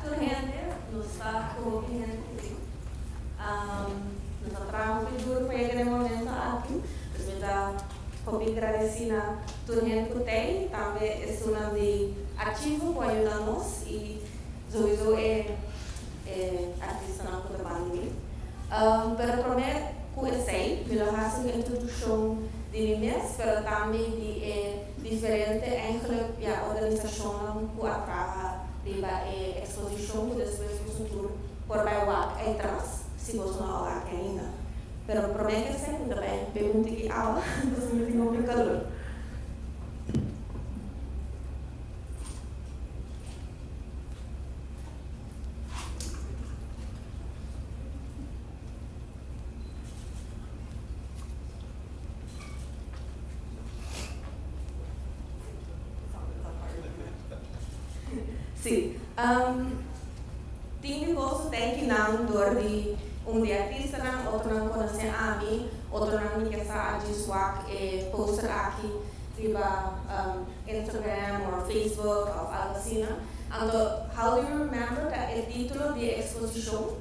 Danki tur hende, nos ta ku hopi hende ku nos a traha hopi duro pa yega na e momento aki. Dus mi ta hopi gradesí na tur hende ku t'ei, tambe esunnan di archivo ku a yuda nos i souiso e artistanan ku ta banda mi. Pero promé ku esei mi lo hasi un introdukshon di mi mes, pero tambe di e diferente eigenlijk ya organisashonnan ku a traha riba e eksposishon ku despues boso tur por bai wak ei tras si boso no a wak ainda. Pero promé ku esei mi ta bai bebe un tiki awa pasobra mi tin hopi kalor. Sí. Tin di boso ta kinan dor di un di artistanan, otronan konosé ami, otronan mi ke sa a djis wak e poster aki riba Instagram or Facebook òf algu asina. Anto How Do You Remember ta e título di e eksposishon.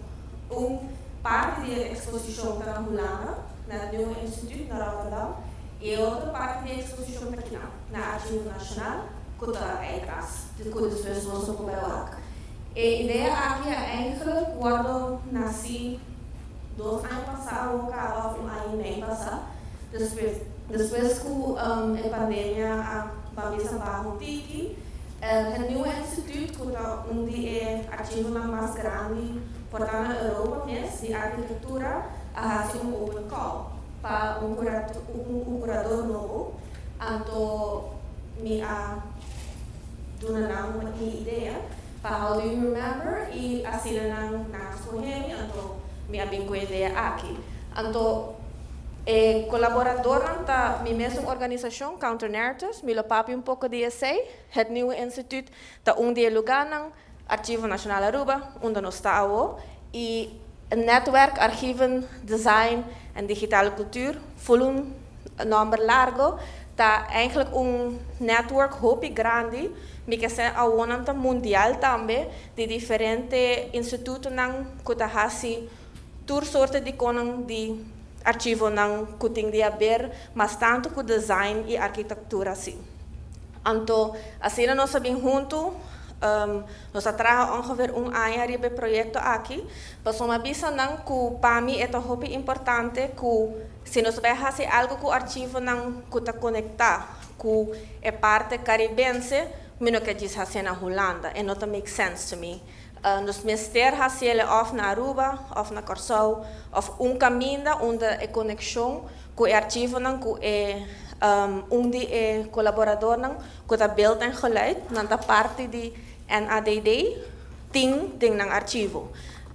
Un parti di e eksposishon ta na Hulanda, na het Nieuwe Instituut na Rotterdam, i e otro parti di e eksposishon ta kinan, na Archivo Nashonal, ku ta ei tras, ku despues boso por bai wak. E idea aki a eigenlijk wòrdu nasí dos aña pasá awor kaba òf un aña i mei pasá, despues despues ku e pandemia a bambisa baha un tiki. Het Nieuwe Instituut, ku ta un di e archivonan mas grandi por ta na Europa mes di arkitektura, a hasi un open call pa un un kurador nobo. Anto mi a duna nan mi idea pa How Do You Remember i asina nan nan a skohe mi, anto mi a bin ku e idea aki. Anto e kolaboradornan ta mi mesun organisashon, Counter Narratives, mi lo papia un poko di esei. Het Nieuwe Instituut ta un di e lugánan, Archivo Nacional Aruba, unda nos ta awo, i Netwerk Archieven, Design en Digitale Cultuur, ful un nòmber largo, ta eigenlijk un network hopi grandi, mi ke sè awonan ta mundial tambe, di diferente institutonan ku ta hasi tur sorte di konan di archivonan ku tin di haber mas tantu ku design i arkitektura si. Anto asina nos a bin huntu, nos a traha ongeveer un aña riba e proyekto aki, pasobra mi a bisa nan ku pa mi e ta hopi importante ku si nos bai hasi algu ku archivonan ku ta konektá ku e parte karibense, mi no ke djis hasié na Hulanda, e no ta make sense to me. Nos mester hasiel òf na Aruba òf na Kòrsou òf un kaminda unda e konekshon ku e archivonan ku e un di e kolaboradornan ku ta Beeld en Geluid, nan ta parti di NADD, tin den nan archivo.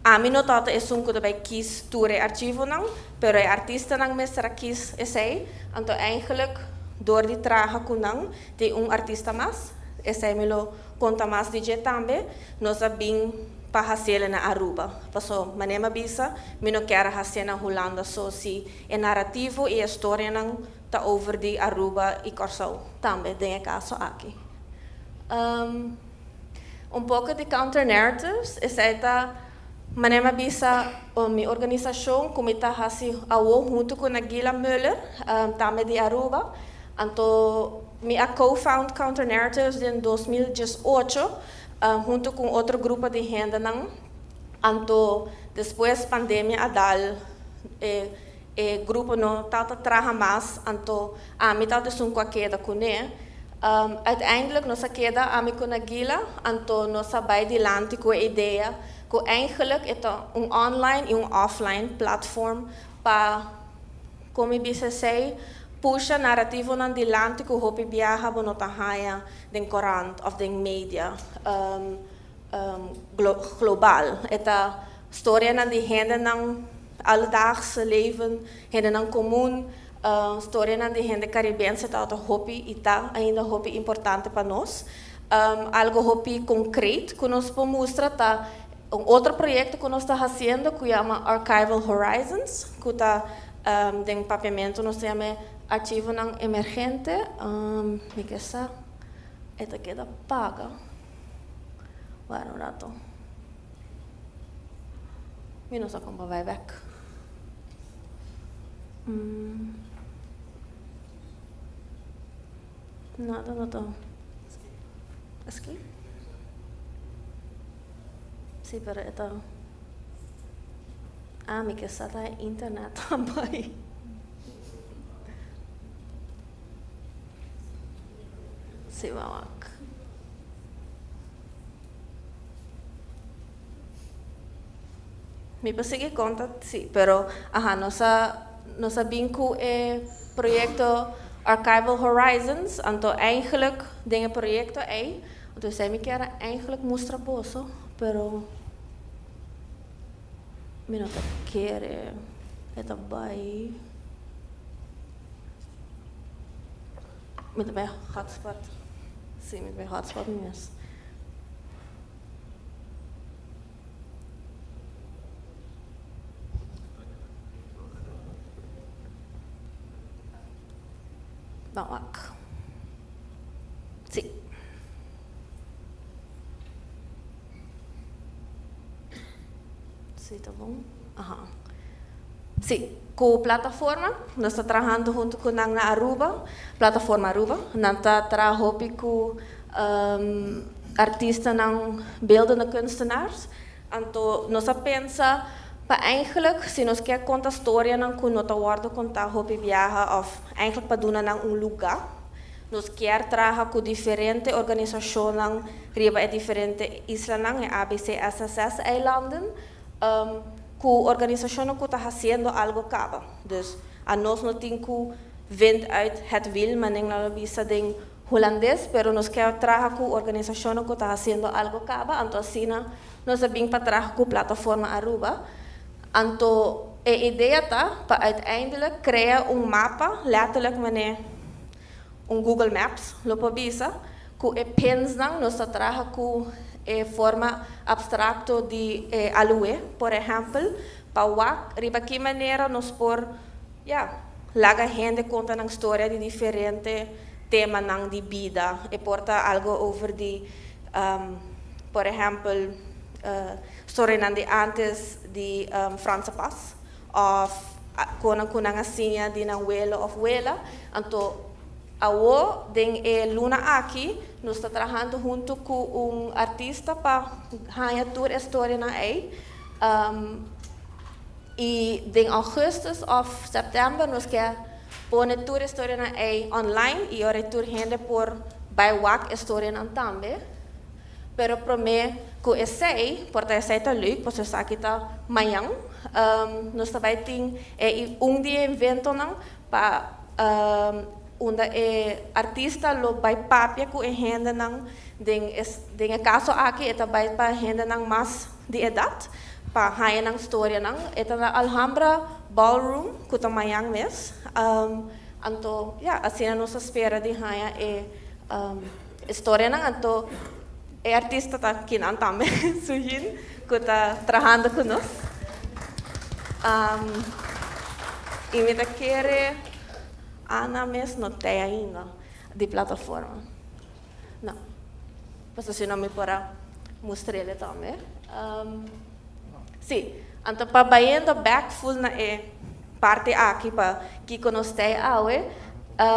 Ami no tabata esun ku ta bai kis tur e archivonan, pero e artistanan mester a kis esei, anto eigenlijk dor di traha ku nan tin un artista mas, esei mi lo Konta mas di dje tambe, nos a bin pa hasiel na Aruba. Paso, manera mi a bisa, mi no kier a hasié na Hulanda so si e narativo i e storianan ta over di Aruba i Kòrsou tambe den e kaso aki. Un poko di counter narratives, esei ta manera mi a bisa mi organisashon ku mi ta hasi awo huntu ku Nagila Muller, tambe di Aruba. Anto mi a co-found Counter Narratives den 2018 hunto ku un otro grupo di hendenan. Anto despues pandemia a dal e e grupo no tabata traha mas, anto ami tabata esun ku a keda kuné. Uiteindelijk nos a keda ami ku Nagila, anto nos a bai dilanti ku e idea ku eigenlijk e ta un online i un offline platform pa Kon mi bisa esei? Pusha narativonan dilanti ku hopi biaha bo no ta haña den korant òf den media global. E ta storianan di hendenan alledaagse leven, hendenan komun, storianan di hende karibense tabata hopi i ta ainda hopi importante pa nos. Algu hopi konkret ku nos por mustra ta Un otro proyecto cu nos ta haciendo cu yama Archival Horizons, cu ta den papiamento nos ta yam'e Archivonan Emergente. Mi ke sa e ta keda paga. Wara un rato. Mi no sa kon pa bai bek. Nada no ta. Escape? Sí, pero e ta. Ah, mi ke sa ta internet a bai. Sí, wak. Mi por sigui konta, sí, pero aha, nos a bin ku e proyekto Archival Horizons, anto eigenlijk den e proyekto ei, anto esei mi kier eigenlijk mustra boso, pero mi no ta kere e ta bai. Mi ta bai hotspot. Sí, mi ta bai hotspot mes. Ban wak. Sí. Sí, ta bon. Aha. Sí, ku plataforma, nos ta trahando huntu ku nan na Aruba, plataforma Aruba. Nan ta traha hopi ku artistanan, beeldende kunstenaars. Anto nos a pensa pa eigenlijk, si nos ke konta storianan ku no ta wòrdu kontá hopi biaha òf eigenlijk pa duna nan un lugá. Nos ke traha ku diferente organisashonnan riba e diferente islanan, e ABC SSS eilanden, ku organisashonnan ku ta hasiendo algo kaba. Dus a nos no tin ku vind uit het wiel, manera nan ta bisa den hulandes, pero nos ke traha ku organisashonnan ku ta hasiendo algo kaba, anto asina nos a bin pa traha ku plataforma Aruba. Anto e idea ta pa uiteindelijk krea un mapa, letterlijk manera un Google Maps, lo por bisa, ku e pins nan nos ta traha ku e forma abstrakto di aloe, por ehèmpel, pa wak riba ki manera nos por, ja, laga hende konta nan storia di diferente temanan di bida. E por ta algo over di, por ehèmpel, storianan di antes di Franse Pas, òf ku nan a siña di nan welo òf wela. Anto awo den e luna aki nos ta trahando huntu ku un artista pa haña tur e storianan ei. I den ougùstùs òf sèptèmber nos ke pone tur e storianan ei online i ora tur hende por bai wak e storianan tambe. Pero promé ku esei, por ta esei ta leuk, pasobra esaki ta mañan, nos ta bai tin e un di e eventonan pa unda e artista lo bai papia ku e hendenan, den e kaso aki e ta bai pa hendenan mas di edat, pa haña nan storianan. E ta na Alhambra Ballroom, ku ta mañan mes. Anto, ja, asina nos ta spera di haña e storianan. Anto e artista ta akinan tambe, Sujin, ku ta trahando ku nos. I mi ta kere Ana mes no t'ei ainda di plataforma. No. Pasobra si no mi por a mustr'é tambe. Sí, anto pa bayendo back full na e parti aki pa kiko nos t'ei awe,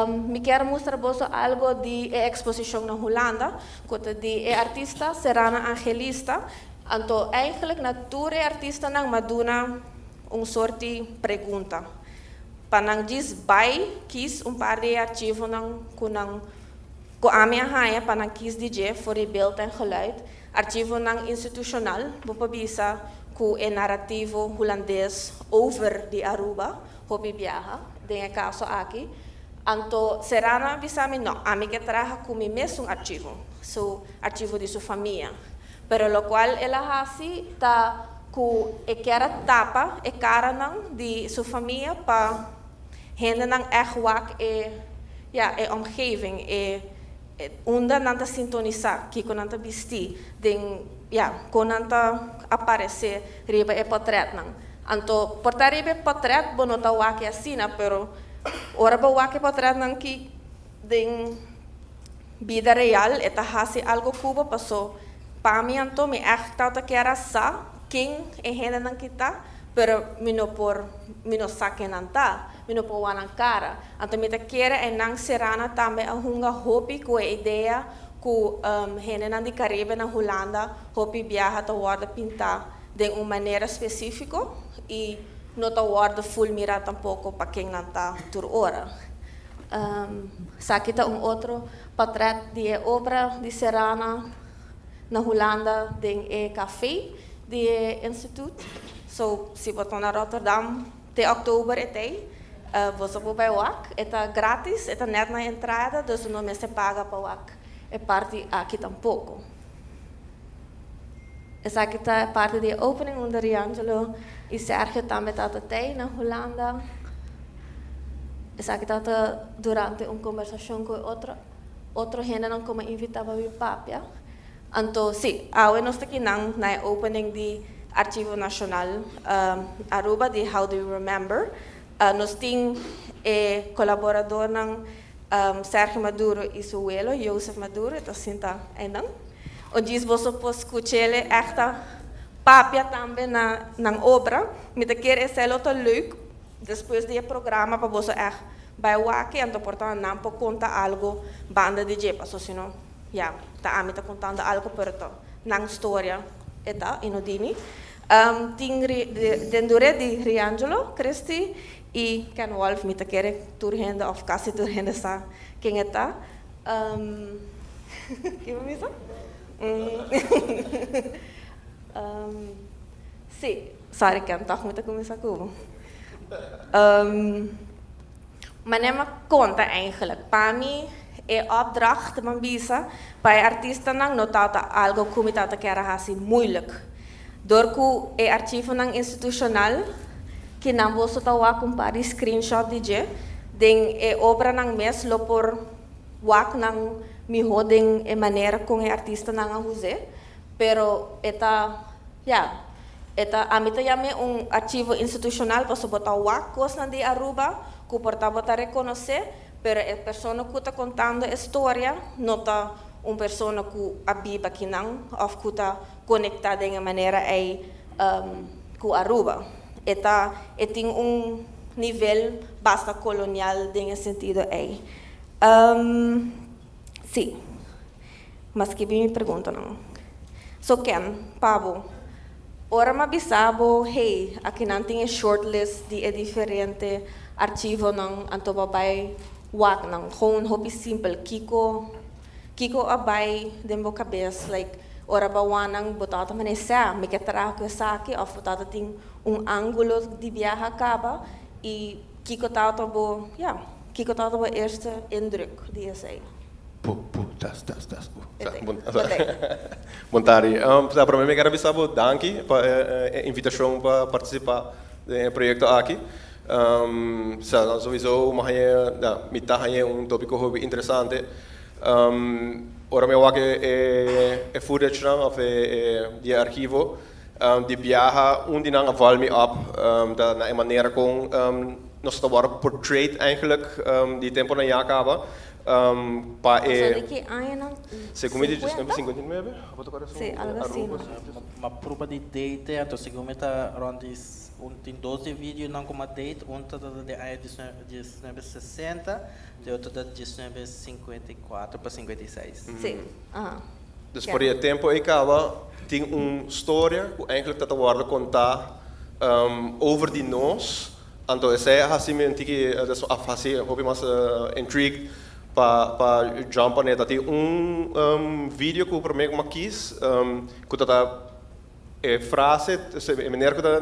mi ke mustra boso algo di e eksposishon na Hulanda, ku ta di e artista Serana Angelista. Anto eigenlijk na tur e artistanan m'a duna un sorto di pregunta. Pa nan djis bai kies un par di archivonan ku nan ku ami a haña pa nan kies di dje for di beeld en geluid, archivonan institushonal, bo por bisa ku e narativo hulandes over di Aruba, hopi biaha, den e kaso aki. Anto Serana a bisa mi, no, ami ke traha ku mi mes un archivo, su archivo di su famia. Pero lokual el a hasi ta ku e ke tapa e karanan di su famia pa hendenan echt wak e, ja, e omgeving, e unda nan ta sintonisá, kiko nan ta bisti, den, ja, kon nan ta aparesé riba e portretnan. Anto, por ta riba e portret, bo no ta wak asina, pero ora bo wak e portretnan ki den bida real, e ta hasi algo ku bo, paso pa mi anto mi echt tabata ke sa. ken e hendenan aki ta, pero mi no por, mi no sa ken nan ta, mi no por wak nan kara. Anto mi ta kere einan Serana tambe a hunga hopi ku e idea ku hendenan di Karibe na Hulanda hopi biaha ta wòrdu pintá den un manera spesífiko i no ta wòrdu full mirá tampoko pa ken nan ta tur ora. Esaki ta un otro portret di e obra di Serana na Hulanda den e café di e instituut. So, si bo ta na Rotterdam te òktober e tei, bo por bai wak. E ta gratis, e ta net na entrada, dus no mester paga pa wak e parti aki tampoko. Esaki ta parti di opening unda Riangelo i Sergio tambe tabata tei na Hulanda. Esaki ta durante un kombersashon ku otro hendenan ku mi a invitá pa bin papia. Anto, si, awe nos ta akinan na e opening di Archivo Nashonal Aruba di How Do You Remember. Nos tin e kolaboradornan Sergio Maduro i su welo Joseph Maduro, ta sinta einan. Djis boso por skuch'é echt papia tambe na nan obra. Mi ta kere esei lo ta leuk despues di e programa pa boso echt bai wak e, anto por ta nan por konta algu banda di dje, paso sino ya ta ami ta kontando algu, pero ta nan storia e ta i no di mi. Tin den dure di Riangelo Christie i Ken Wolf, mi ta kere tur hende òf kasi tur hende sa ken e ta. Kiko mi bisa? Si, sorry Ken, tòg mi ta kuminsá ku bo. Manera mi a konta eigenlijk, pa mi e opdracht mi a bisa pa e artistanan no tabata algo ku mi tabata kier a hasi moeilijk. Dor ku e archivonan institushonal ki nan boso ta wak un par di screenshot di dje, den e obranan mes lo por wak nan mihó den e manera kon e artistanan a us'é, pero e ta, ya, e ta, ami ta yam'é un archivo institushonal pasobra bo ta wak kosnan di Aruba ku por ta bo ta rekonosé, pero e persona ku ta kontando e storia no ta un persona ku a biba akinan òf ku ta konektá den e manera ei ku Aruba. E ta, e tin un nivel basta kolonial den e sentido ei. Sí. M'a skibi mi preguntanan. So Ken, pa bo, ora m'a bisa bo, hey, akinan tin e shortlist di e diferente archivonan, anto bo a bai wak nan. Gewoon hopi simpel, kiko kiko a bai den bo kabes? Like, ora bo a wak nan, bo tabata manera, sè, mi ke traha ku esaki, òf bo tabata tin un ángulo di biaha kaba i kiko tabata bo, ya, kiko tabata bo eerste indruk di esei? Pu, pu, tas, tas, tas, pu. Bon tardi. Sa promé mi kier a bisa bo danki pa e invitashon pa partisipá den e proyekto aki. Sa souiso mi haña, ya, mi ta haña un tópiko hopi interesante. Ora mi a wak e footagenan òf e di e archivo di biaha un di nan a val mi op ta na e manera kon nos ta wòrdu portrayed eigenlijk di temponan ya kaba. Pa e. Pasó di ki añanan? Segun mi di 1959, abo ta kòrda Sí, algo asina. M'a prueba di date, anto segun mi ta rond di un tin dos di videonan ku m'a date, un ta di aña 1960, di otro ta 1954 pa 56. Sí, aha. Dus for di e tempu ei kaba tin un storia ku eigenlijk ta ta wòrdu kontá over di nos. Anto esei a hasi mi un tiki a hasi hopi mas intrigued pa pa jump on it. Ta tin un video ku prome ku mi a kis ku ta ta e frase, e manera ku ta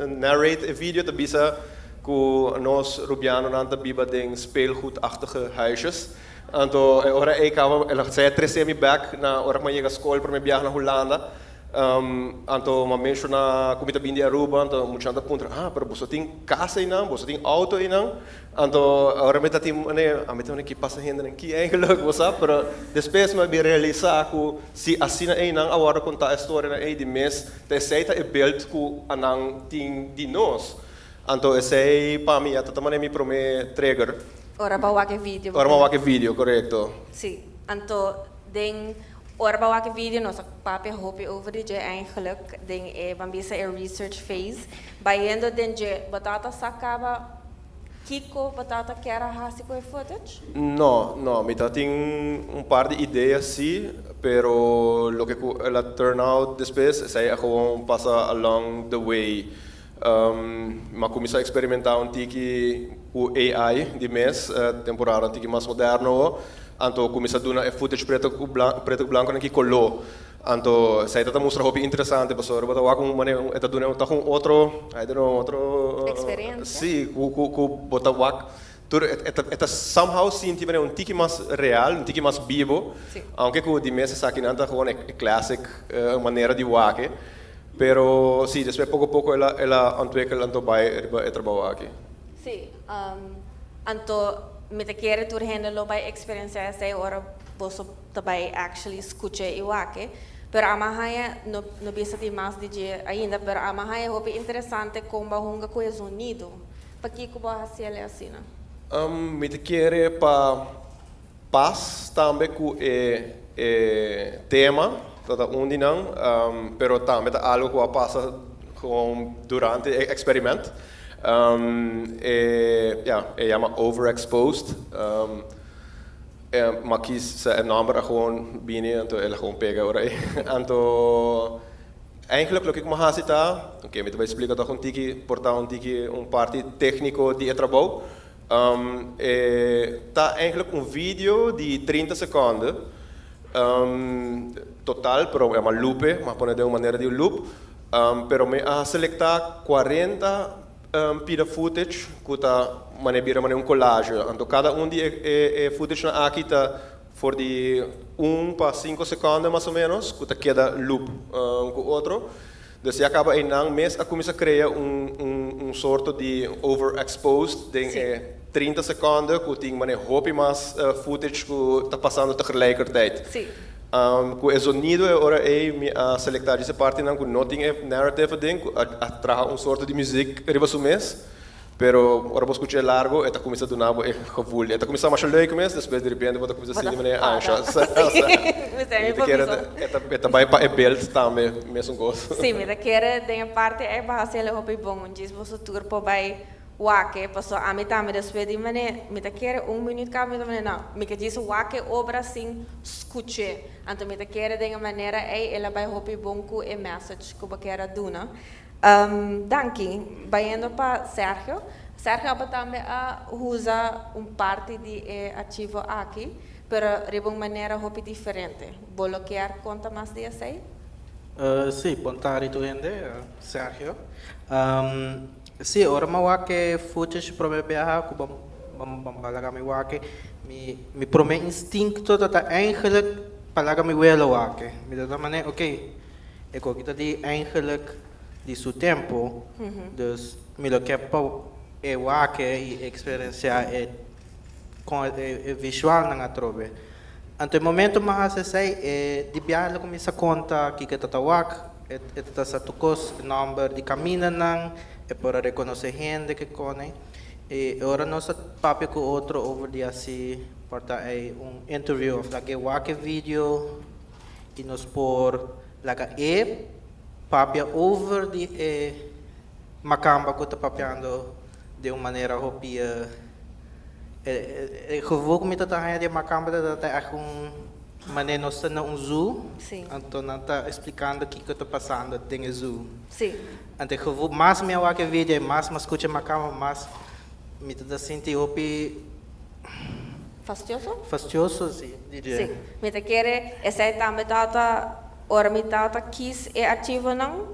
narrate e video ta bisa ku nos Rubianonan ta biba den speelgoedachtige huisjes. Anto e ora ei kaba el a esei a trese mi bek na ora ku mi a yega skol prome biaha na Hulanda. Anto m'a menshoná ku mi ta bin di Aruba, anto muchanan ta puntra, ah, pero boso tin kas einan, boso tin outo einan? Anto ora mi ta tin manera, ami ta manera ki pasa hendenan ki eigenlijk, bo sa? Pero despues mi a bin realisá ku si asina einan a wòrdu kontá e storianan ei di mes, ta esei ta e beeld ku anan tin di nos. Anto esei pa mi ya ta ta manera mi promé trigger. Ora bo wak e video. Ora bo wak e video, korekto. Sí, anto den. Ora bo wak e video, nos a papia hopi over di dje eigenlijk den e, ban bisa, e research phase. Bayendo den dje, bo tawata sa caba kico bo tawata kier a haci cu e footage? No, mi tabatin un par di idea si, pero loke cu el a turn out despues, esey a gewoon pasa along the way. M'a cuminsa experimenta un tiki cu AI di mes, temporada un tiki mas moderno, anto cuminsa duna e footage preto cu blanco nan ki color. Anto esey ta mustra hopi interesante, pasobra bo ta wak un manera, e ta duna toch un otro, I don't know, otro Experiencia. Si, cu bo ta wak tur e ta somehow sinti manera un tiki mas real, un tiki mas bibo. Aunke cu di mes esaki nan ta gewoon e classic manera di wak e. Pero si, despues poco poco el a ontwikkel anto bay riba e trabou aki. Si, anto mi ta kere tur hende lo bay experiencia esey ora boso ta bay actually scucha y wak e. Pero ami a haya, no, no bisa di mas di dje ainda, pero ami a haya hopi interesante con bo a hunga cu e sonido. Pakico bo a haci'e asina? Mi ta kere pa pas tambe cu e tema, ta un di nan, pero tambe ta algo cu a pasa gewoon durante e experiment. Ja, e yama Overexposed. M'a kies e nomber a gewoon bini, anto el a gewoon pega ora ey. Anto eigenlijk loke cu mi a haci ta, ok, mi ta bay splica toch un tiki, por ta un tiki un parti tecnico di e trabou. Ta eigenlijk un video di 30 seconde total, pero e un loop, m'a pone di un manera di un loop. Pero mi a selecta 40 pida footage cu ta mane bira mane un collage. Anto cada un di e footage nan aki ta for di 1 pa 5 seconde mas o menos, cu ta keda loop cu otro. Dus ya caba nan mes a cuminsa crea un sorto di overexposed den 30 seconde cu tin mane hopi mas footage cu ta pasando tegelijkertijd. Cu e sonido e ora ey mi a selecta e parti nan cu no tin e narrative den, cu a traha un sorto di muziek riba su mes. Pero ora bo scucha largo, e ta cuminsa duna bo e gevoel. E ta cuminsa mas leuk mes, despues di repente bo ta cuminsa sinti manera ansha. Mi ta kere e ta bay pa e beeld tambe, mesun cos. Si, mi ta kere den parti ey bo a haci hopi bon, un djis boso tur por bay wak e, paso ami tambe despues di mane, mi ta kere un minuut caba, mi ta mane no, mi ke djis wak e obra sin scucha. Anto mi ta kere den manera ey el a bay hopi bon cu e message cu bo kier a duna. Danki. Bayendo pa Sergio. Sergio abo tambe a usa un parti di e archivo aki, pero riba un manera hopi diferente. Bo lo kier conta mas di esey? Si, bon tardi tur hende, Sergio. Si, ora mi wak e footage prome biaha ku bam laga mi wak e, mi prome instincto ta eigenlijk pa laga mi welo wak e. Mi ta mane, oké, e kos ta di eigenlijk di su tempo, dus mi lo ke pa e wak e i experienciar e cu e visual nan atrobe. Anto e momento m'a hasi esey, e di biaha el a cuminsa conta kico e ta wak, e ta sa tur cos, nomber di camindanan, e por a reconoce hende cu cone. E ora nos a papia cu otro over di asina, por ta e un interview of like wak e video y nos por laga e papia over di e makamba cu ta papiando di un manera hopi e gevoel cu mi ta haya di makamba ta echt un manera nos ta na un zoo. Anto nan ta explicando kico ta pasando den e zoo. Anto e gevoel mas mi a wak e video, mas mi scucha makamba, mas mi ta sinti hopi Fastioso? Fastioso, si, DJ. Si. Mi ta kere esey tambe tata ora mi tata kies e archivo nan,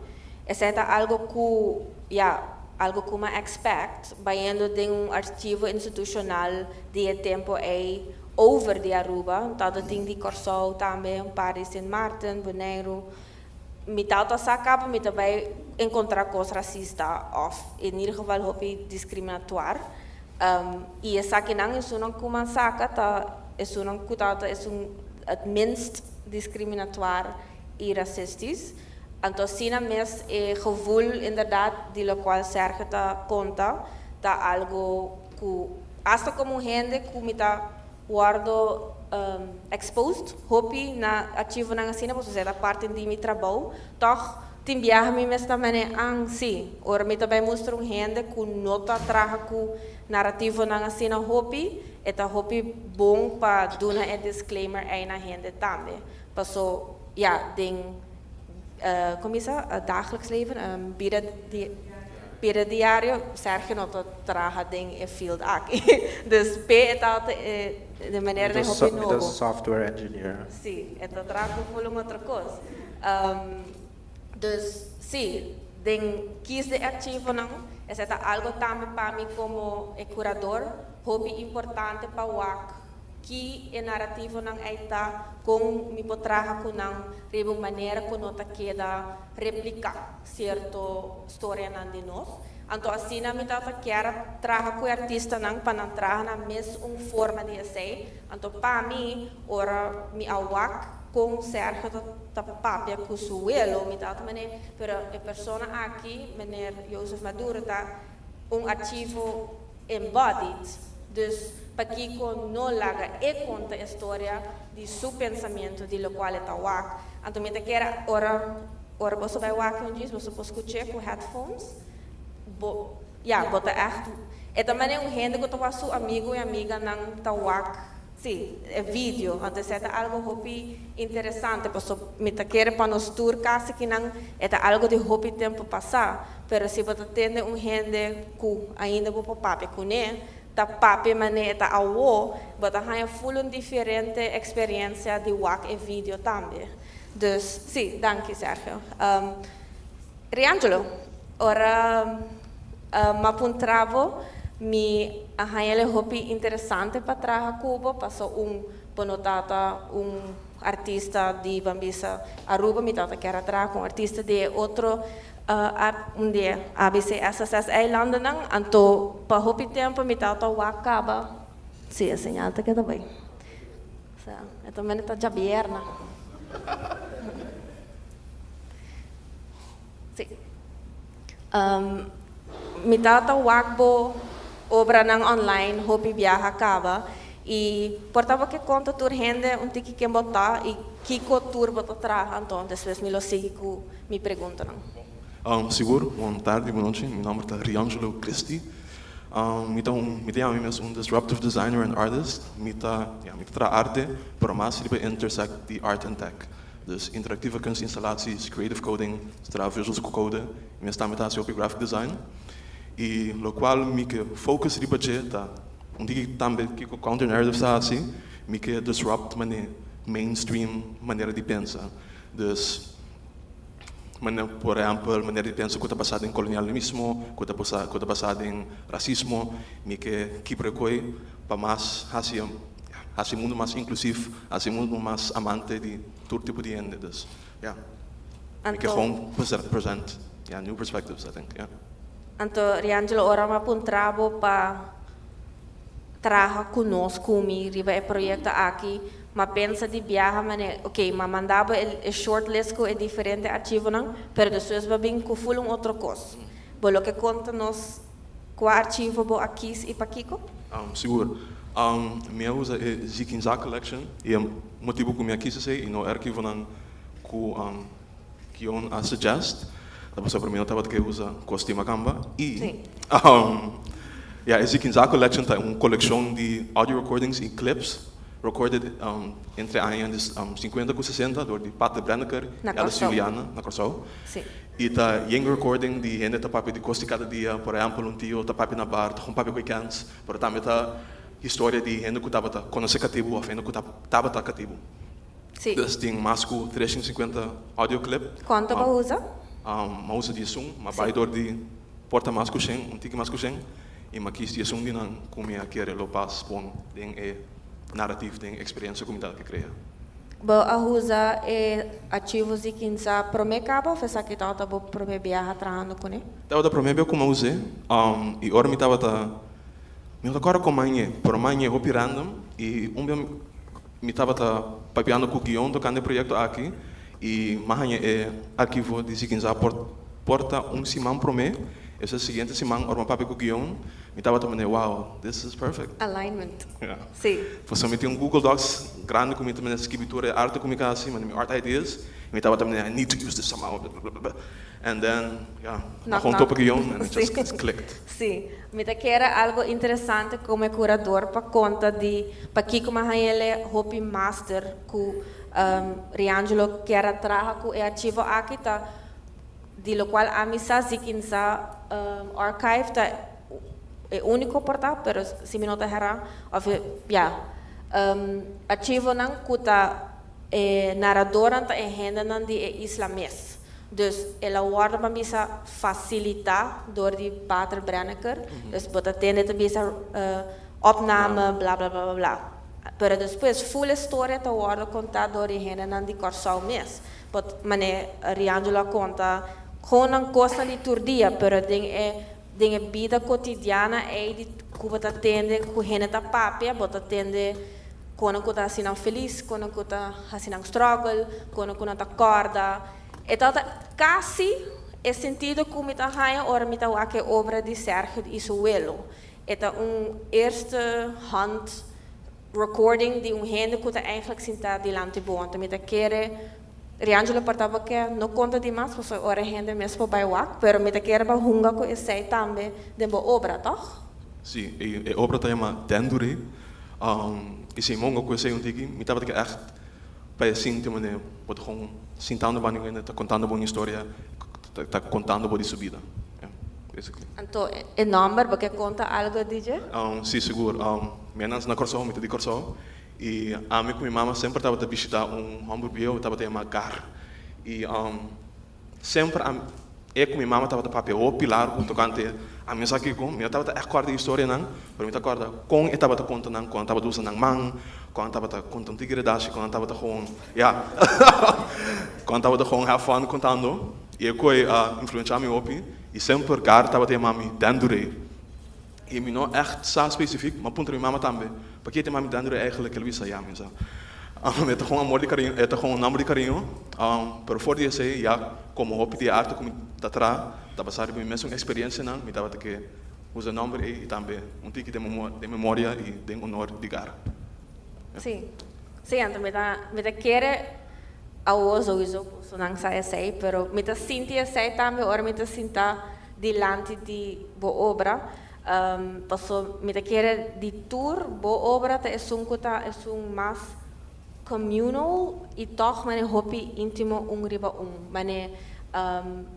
esey ta algo cu, ja, algo cu m'a expect bayendo den un archivo institucional di e tempo ey over di Aruba, tata tin di Corsou tambe, un par di Sint Maarten, Bonaire. Mi tata sa caba mi bay encontra cos racista of in ieder geval hopi discriminatoire. Y esaki nan esunnan cu m'a saca ta esunnan cu tata is un het minst discriminatoire y racistisch. Anto asina mes e gevoel inderdaad di locual Sergio ta conta ta algo cu hasta como hende cu mi ta wordo. Exposed hopi na archivonan asina pasobra esei ta parti di mi trabou. Tòg tin biaha mi mes ta manera an si ora mi ta bai mustra un hende ku no ta traha ku narativonan asina hopi, e ta hopi bon pa duna e disclaimer ei na hende tambe. Paso ya den kon bisa dagelijks leven, bida di bida diario Sergio no ta traha den e field aki. Dus p'e e ta de manera den hopi Mi ta nobo. software engineer. Sí, e ta traha ku full un otro kos. Dus sí, den kis di archivonan, esei ta algo tambe pa mi komo e kurador hopi importante pa wak ki e narativonan ei ta, kon mi por traha ku nan riba un manera ku no ta keda repliká sierto storianan di nos. Anto asina mi tabata kier a traha ku e artistanan pa nan traha nan mes un forma di esei. Anto pa mi, ora mi a wak kon Sergio ta ta papia ku su welo, mi tabata mane, pero e persona aki, meneer Jozef Maduro, ta un archivo embodied. Dus pakiko no laga e konta e storia di su pensamiento di lokual e ta wak. Anto mi ta kere ora ora boso bai wak un djis boso por skuch'é ku headphones. Bo ya bo ta ègt e ta manera un hende ku ta wak su amigu i amiganan ta wak sí e video. Anto esei ta algu hopi interesante paso mi ta kere pa nos tur kasi kinan e ta algu di hopi tempu pasá. Pero si bo ta tende un hende ku ainda bo por papia kuné, ta papia manera e ta awo, bo ta haña ful un diferente experiencia di wak e video tambe. Dus, sí, danki Sergio. Riangelo, ora m'a puntra bo, mi a haña el hopi interesante pa traha ku bo, paso un, bo no tata un artista di ban bisa Aruba, mi tata kier a traha ku un artista di e otro un di e ABCSSS eilandennan, anto pa hopi tempu mi tata wak kaba, sí, e señal ta keda bai. Osea, e ta mende ta djabierna. Sí. Mi tata wak bo obranan online hopi biaha kaba i por ta bo ke konta tur hende un tiki ken bo ta i kiko tur bo ta traha, anto despues mi lo sigui ku mi preguntanan. Sigur, bon tardi, bon nochi. Mi nomber ta Riangelo Christie. Mi ta un, mi ta yama mi mes un disruptive designer and artist. Mi ta, ya, mi ta traha arte, pero mas riba intersect di art and tech. Dus interactieve kunstinstallaties, creative coding, traha visuals ku code, mi mes tambe ta hasi hopi graphic design. I lokual mi ke focus riba dje ta un tiki tambe kiko counter narratives ta hasi, mi ke disrupt mane mainstream manera di pensa. Dus, manera por ehèmpel manera di pensa ku ta basá den kolonialismo, ku ta basá ku ta basá den rasismo, mi ke kibra koi pa mas hasi hasi mundu mas inklusiv, hasi mundu mas amante di tur tipo di hende. Dus, ya, mi ke Anto. gewoon present, ya, new perspectives, I think, ya. Anto, Riangelo, ora mi a puntra bo pa traha ku nos, ku mi riba e proyekto aki, M'a pensa di biaha mane, ok, m'a manda bo e short list ku e diferente archivonan, pero despues bo a bin ku ful un otro kos. Bo lo ke konta nos kua archivo bo a kis i pakiko? Sigur. Mi a usa e Zikinza Collection i e motibu ku mi a kis esei i no e archivonan ku Kion a suggest ta pasobra mi no tabata ke usa kos di makamba i ya e Zikinza Collection ta un kolekshon di audio recordings i clips recorded entre aña di 50 ku 60 dor di Pat de Brenneker Na i Alice Kòrsou. Juliana na Kòrsou. Sí. I ta yen recording di hende ta papia di kos di kada dia, por ehèmpel un tio ta papia na bar ta kon papia ku e kèns, pero tambe ta historia di hende ku tabata konosé katibu òf hende ku tabata katibu. Sí. Dus tin mas ku 350 audio clip. Kuantu bo usa? Ma usa 11, ma bai dor di porta mas ku 100, un tiki mas ku 100, i ma kis 11 di nan ku mi a kere lo pas pon den e narrative, den e eksperensia ku mi ta ke krea. Bo a usa e archivos di Kinsa promé kaba òf esaki tabata bo promé biaha trahando kuné? Tabata promé bia ku mi a us'é, i ora mi tabata, mi no ta kòrda kon mañ'é, pero mañ'é hopi random, i un bia Mi tabata papiando ku Guion tokante e proyekto aki i m'a haña e archivo di Zikinza por ta un siman promé. Esa siguiente siman ora m'a papia ku Guion, Mi tabata manera, "Wow, this is perfect." Alignment. Yeah. Si. So mi tin un Google Docs grandi ku mi tambe skirbi tur arte ku mi kasi, mi art ideas. Mi tabata manera, "I need to use this somehow." Blah, blah, blah, blah. And then, yeah, Knock, gewoon knock. topa guion and it just clicked. Si, mi ta kere algo interesante komo kurador pa konta di pakiko m'a hañ'é hopi master ku Riangelo kier a traha ku e archivo aki ta di lokual ami sa Zikinsa archive ta e úniko portal, pero si mi no ta hera of ja, archivonan ku ta e naradornan ta e hendenan di e isla mes. Dus el a wòrdu pa bisa fasilitá dor di Pater Brenneker. Dus bo ta tende ta bisa opname, bla bla bla bla bla. Pero despues full historia ta wòrdu kontá dor di hendenan di Kòrsou mes. But manera Riangelo a konta gewoon nan kosnan di tur dia, pero den e bida kotidiano ei di ku bo ta tende ku hende ta papia, bo ta tende kon ku ta hasi felis, kon ku ta hasi struggle, kon ku ta kòrda. E ta kasi e sentido ku mi ta haña ora mi ta wak e obra di Sergio i su welo. E ta un eerste hand recording di un hende ku ta eigenlijk sinta dilanti bo. Anto mi ta kere Riangelo por ta ke no konta di mas, pasobra ora hende mes por bai wak, pero mi ta kere pa hunga ku esei tambe den bo obra, toch? Si, e obra ta yama Dendure. I si mongo ku esei un tiki, mi tabata echt pa sinti manera, bo ta gewoon sintando banda di ta kontando un historia, ta kontando bo di su bida. Yeah, basically. Anto, e nòmber, bo ke konta algo DJ? Si, sigur. Mi a nase na Kòrsou, mi ta di Kòrsou. I ami ku mi mama semper tabata bishitá un hòmber bieu, tabata yama Gar. I semper e ku mi mama tabata papia hopi largu tokante ami sa kiko, mi no tabata echt kòrda e historianan, pero mi ta kòrda kon e tabata konta nan, kon tabata usa nan man, kon tabata konta un tiki redashi, kon tabata gewoon, ja, kon tabata gewoon have fun kontando. I e kos a influensiá mi hopi, i semper Gar tabata yama mi Dendure. I mi no echt sa spesífiko, m'a puntra mi mama tambe, pakiko e ta yama mi Dendure eigenlijk, el a bisa, ja, mi sa. E ta gewoon amor di kariño, e ta gewoon nòmber di kariño, pero for di esei, ja, komo hopi di arte ku mi ta traha, ta basá riba mi mesun eksperensianan, mi tabata ke usa nòmber ei i tambe un tiki di memoria i den honor di Gar. Si, anto mi ta kere awo sowieso nan sa esei, pero mi ta sinti esei tambe ora mi ta sinta dilanti di bo obra. Paso mi ta kere di tur bo obra ta esun ku ta esun mas communal i toch manera hopi íntimo un riba un. Manera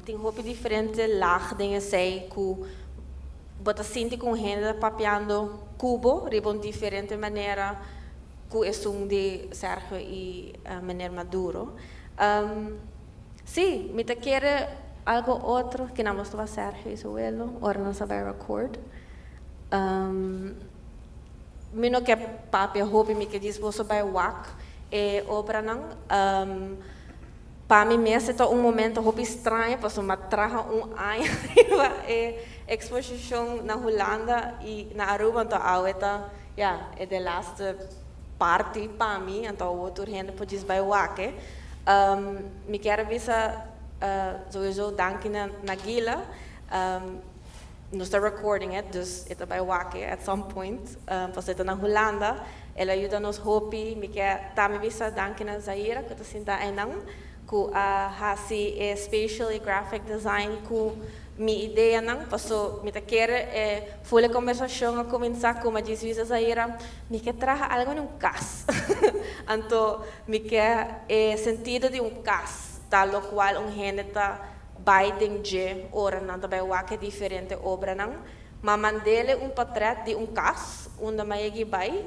tin hopi diferente laag den esei ku bo ta sinti ku hende papiando ku bo riba un diferente manera ku esun di Sergio i meneer Maduro. Si, mi ta kere algo otro ku nan mostrá Sergio i su welo, ora nos bai record. Mi no ke papia hopi, mi ke djis boso bai wak e obranan. Pa mi mes ta un momento hopi straño, paso m'a traha un aña e eksposishon na Hulanda i na Aruba, anto awe ta, ja, e de laatste party pa mi, anto otro hende por djis bai wak. Mi ke bisa sowieso danki na Gila. Nos ta recording it, dus e ta bai wak at some point. Paso e ta na Hulanda. El a yuda nos hopi, mi ke tambe bisa danki na Zaira, ku ta sinta einan, ku a hasi e spatial i graphic design ku mi ideanan, paso mi ta kere e full e konversashon a kuminsá ku m'a djis bisa Zaira, mi ke traha algo den un kas. Anto mi ke e sentido di un kas, ta lokual un hende ta bai den dje ora nan ta bai wak diferente obranan. M'a mand'é un portret di un kas, unda m'a yega bai,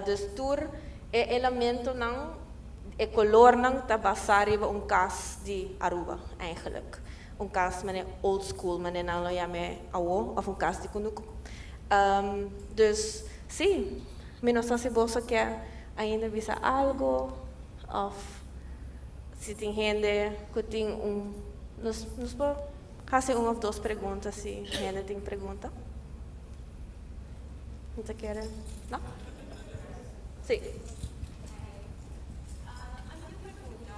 dus tur e elementonan, e kolornan ta basá riba un kas di Aruba, eigenlijk. Un kas manera old school, manera nan lo yam'é awo, of un kas di kunuku. Dus, si, mi no sa si boso ke ainda bisa algo, of si tin hende ku tin un, nos por hasi un of dos pregunta si hende tin pregunta. No ta kere? No? Si. A mi pregunta,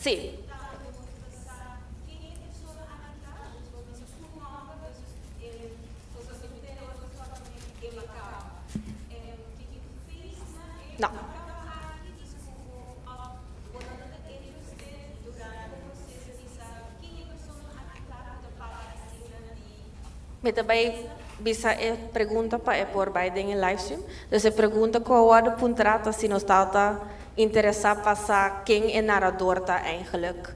Si. No. Mi ta bay bisa e pregunta pa e por bay den e livestream. Dus e pregunta cu a wordo puntra ta si nos ta interesa pa sa ken e narrador ta eigenlijk.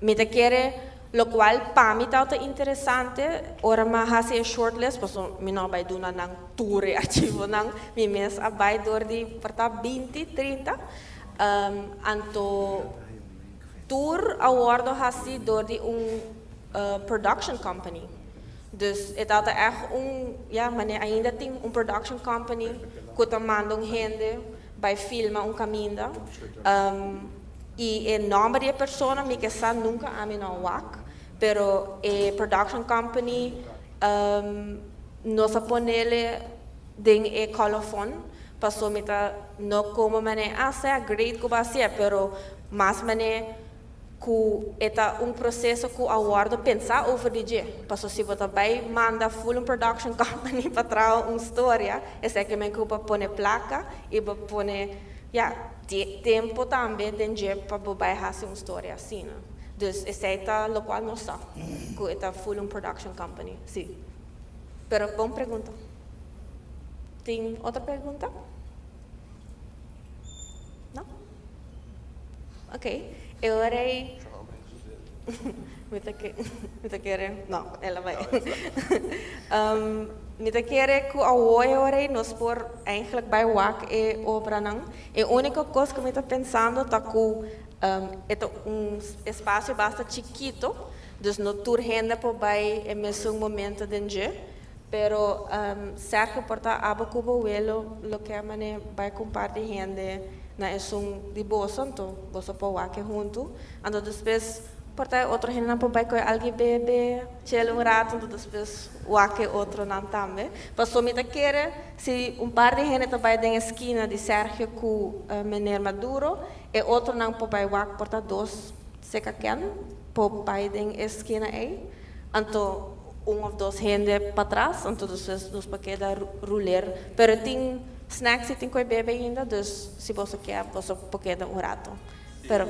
Mi ta kere, locual pa mi ta interesante, ora m'a hasi e shortlist, paso mi no a bay duna nan tur e archivonan, mi mes a bay door di por ta 20, 30, anto tur a wordo hasi door di un production company. Dus e ta echt un, ja, maar ainda tin un production company cu ta manda un hende bay filma un caminda. Y e nomber di e persona, mi ke sa nunca ami no a wak, pero e production company nos a ponele den e colofon, paso mi ta no como mane ah sea great cu ba hacié, pero mas mane cu e ta un proceso cu a wordo pensa over di dje. Paso si bo ta bay manda full un production company pa traha un storia, esaki men cu bo pone placa y bo pone, ja, tempo tambe den dje pa bo bay haci un storia asina. Dus esey ta locual nos sa, cu e ta full un production company, si. Pero bon pregunta. Tin otro pregunta? No? Ok. E ora ey mi ta kere, no, el a bay. Mi ta kere cu awo e ora ey nos por eigenlijk bay wak e obranan. E unico cos cu mi ta pensando ta cu e ta un espacio basta chikito, dus no tur hende por bay e mesun momento den dje. Pero Sergio, por ta abo cu bo welo lo ke mane bay comparti hende na esun di boso, anto boso por wak hunto. Anto despues por ta otro hendenan por bay coy algo bebe, chill un rato, anto despues wak otronan tambe. Paso mi ta kere si un par di hende ta bay den esquina di Sergio cu meneer Maduro, e otronan por bay wak, por ta dos seca ken por bay den esquina ey. Anto un of dos hende patras, anto despues nos por keda ruler. Pero tin snacks y tin coy bebe ainda, dus si boso kier, boso por keda un rato. Pero,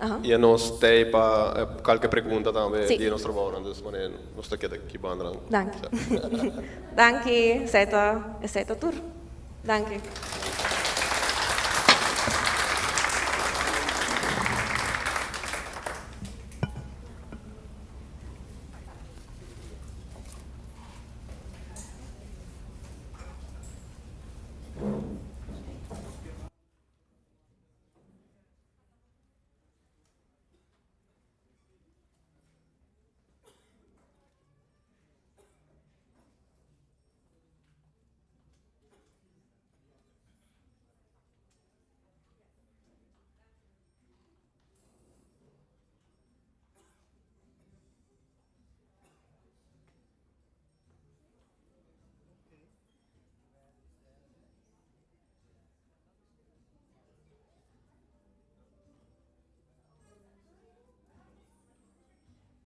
aha. Y nos t'ey pa cualkier pregunta tambe di nos trabou, dus manera nos ta keda aki banda. Danki. Danki, esey ta tur. Danki.